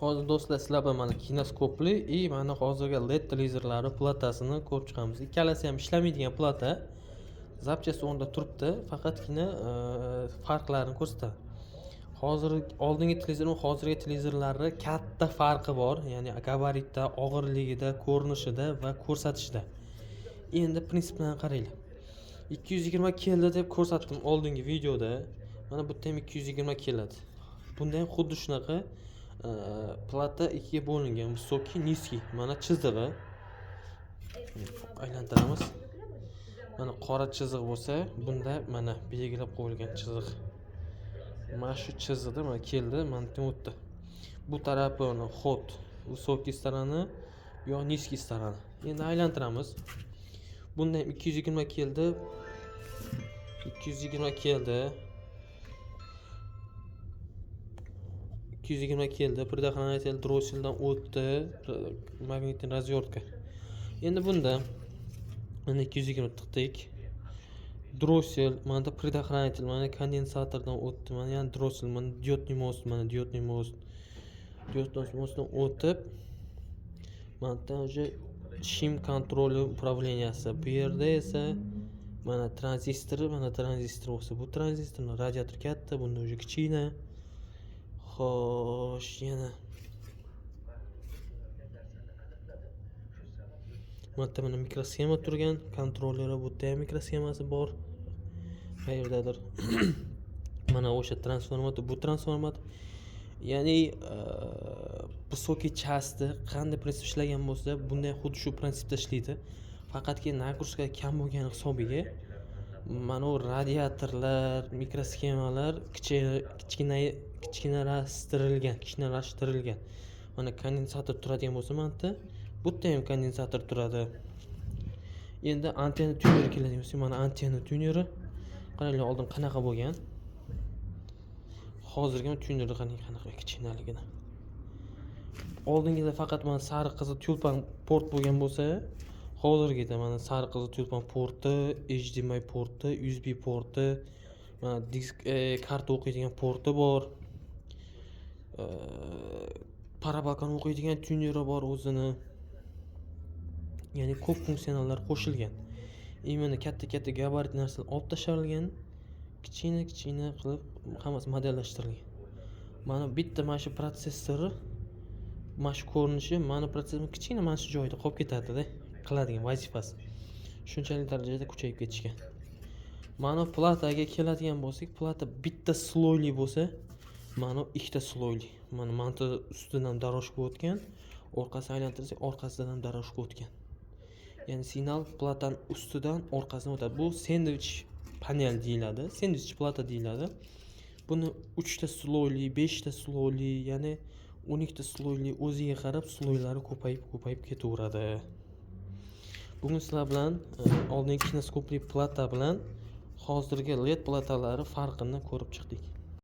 Hozir, do'stlar, sizlar bilan mana kinoskopli и mana hozirgi LED televizorlari platasini ko'rib chiqamiz. Ikkalasi ham ishlamaydigan plata. Запчасть o'rnida turibdi, faqatgina farqlarini ko'rsatadi. Hozir oldingi televizor va hozirgi televizorlarni katta farqi bor, ya'ni gabaritda, og'irligida, ko'rinishida va ko'rsatishida. Endi prinsiplarni qaranglar. 220 keldi deb ko'rsatdim oldingi videoda. Mana bu yerda ham 220 keladi. Bunda ham xuddi shunaqa plata ikkiga bo'lingan, высокий, низкий. Mana chizig'i. Aylantiramiz. Mana qora chiziq bo'lsa, bunda mana belgilab qo'yilgan chiziq. Mana shu chiziqda mana keldi, mana bu o'tdi. Bu tarafi ход высокий стороны, bu yoq низкий стороны. Endi aylantiramiz. Bunda ham 220 keldi. 220 keldi. 220 keldi. Предохранитель drosseldan o'tdi. Magnitный развертка. Endi bunda mana 220 tiqdik. Drossel, mana предохранитель, mana kondensatordan o'tdi, mana yana drossel, mana диодный мост, mana диодный мост. Диодный mostdan o'tib, mana yerdan уже shim kontroli управления si. Bu yerda esa mana tranzistor, mana tranzistor bo'lsa, bu tranzistor, radiator katta, bunda уже kichkina. Xo'sh, yana bu yerda mana mikrosxema turgan, kontrolleri, bu yerda ham mikrosxemasi bor. Qayerdadir. Mana o'sha transformator, bu transformator. Ya'ni высокий части qanday prinsip ishlagan bo'lsa, bunda ham xuddi shu prinsipda ishlaydi. Faqatgina нагрузка kam bo'lgani hisobiga mana bu radiatorlar, mikrosxemalar kichkina kichkinalashtirilgan, kichkinalashtirilgan. Mana kondensator turadigan bo'lsa, mana bu yerda, bu yerda ham kondensator turadi. Endi antenna tuneri keladigan bo'lsak, mana antenna tuneri. Qaranglar, oldin qanaqa bo'lgan. Hozirgi tunerni qarang, qanaqa kichkinaligini. Oldingida faqat mana sariq qizil tyulpan port bo'lgan bo'lsa, hozirgida mana sariq qizil tyulpan porti, HDMI porti, USB porti, mana disk, karta o'qiydigan porti bor. Parabalkani o'qiydigan tuneri bor o'zini. Ya'ni ko'p funksionallar qo'shilgan. Именно katta-katta gabarit narsalar olib tashlangan, kichkina-kichkina qilib hammasi modellashtirilgan. Mana bitta mana shu protsessori, mana shu ko'rinishi, mana protsessor kichkina mana shu joyida qolib ketadi-da, qiladigan vazifasi. Shunchalik darajada kuchayib ketishgan. Mana plataga keladigan bo'lsak, plata bitta слой li bo'lsa, mana ikkita слой li. Mana mana ustidan дорожка o'tgan, orqasini aylantirsak, orqasidan ham дорожка o'tgan. Ya'ni signal platani ustidan orqasidan o'tadi. Bu sendvich panel deyiladi, sendvich plata deyiladi. Buni 3 ta слой li, 5 ta слой li, ya'ni 12 ta слой li, o'ziga qarab слой lari ko'payib-ko'payib ketaveradi. Bugun sizlar bilan oldingi kinoskopli plata bilan hozirgi LED platalari farqini ko'rib chiqdik.